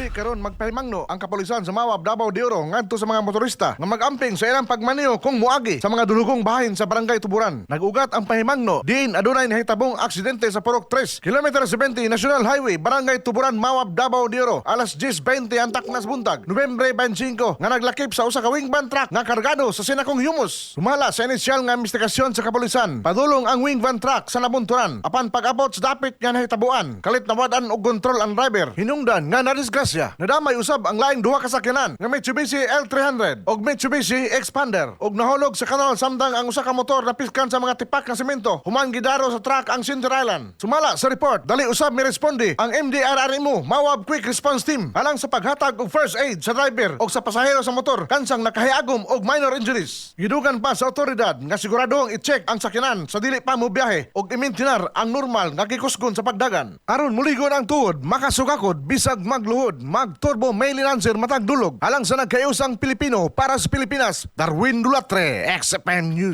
Dali karon magpahimangno ang kapulisan sa Mawab, Davao de Oro ngadto sa mga motorista nga mag-amping sa ilang pagmaneho kung muagi sa mga dulugong bahin sa Barangay Tuburan. Nag-ugat ang pahimangno diin adunay nahitabong aksidente sa Purok 3, Kilometer 70 National Highway, Barangay Tuburan, Mawab, Davao de Oro, alas 10:20 antak nas buntag, Nobyembre 25, nga naglakip sa usa ka wing van truck nga kargado sa sinakong humus. Sumala sa inisyal nga investigasyon sa kapulisan, padulong ang wing van truck sa nabunturan. Apan pag-abot sa dapit nga nahitabuan, kalit nawad-an og kontrol ang driver. Hinungdan nga nadisgrasya. Nadamay usab ang laing duha ka sakyanan nga Mitsubishi L300 og Mitsubishi Xpander og nahulog sa kanal samtang ang usa ka motor napiskan sa mga tipak nga semento human gidaro sa truck ang center island. Sumala sa report, dali usab miresponde ang MDRRMO Mawab Quick Response Team alang sa paghatag og first aid sa driver og sa pasahero sa motor kansang nakahiagom og minor injuries. Gidugan pa sa otoridad nga siguradong i-check ang sakyanan sa dili pa mo biyahe og imintinar ang normal nga gikusgon sa pagdagan. Aron muligon ang tuod, makasugakod bisag magluhod, mag-turbo Mail Lancer matag dulog. Alang sa nagkayusang Pilipino para sa Pilipinas, Darwin Dulatre, XFM News.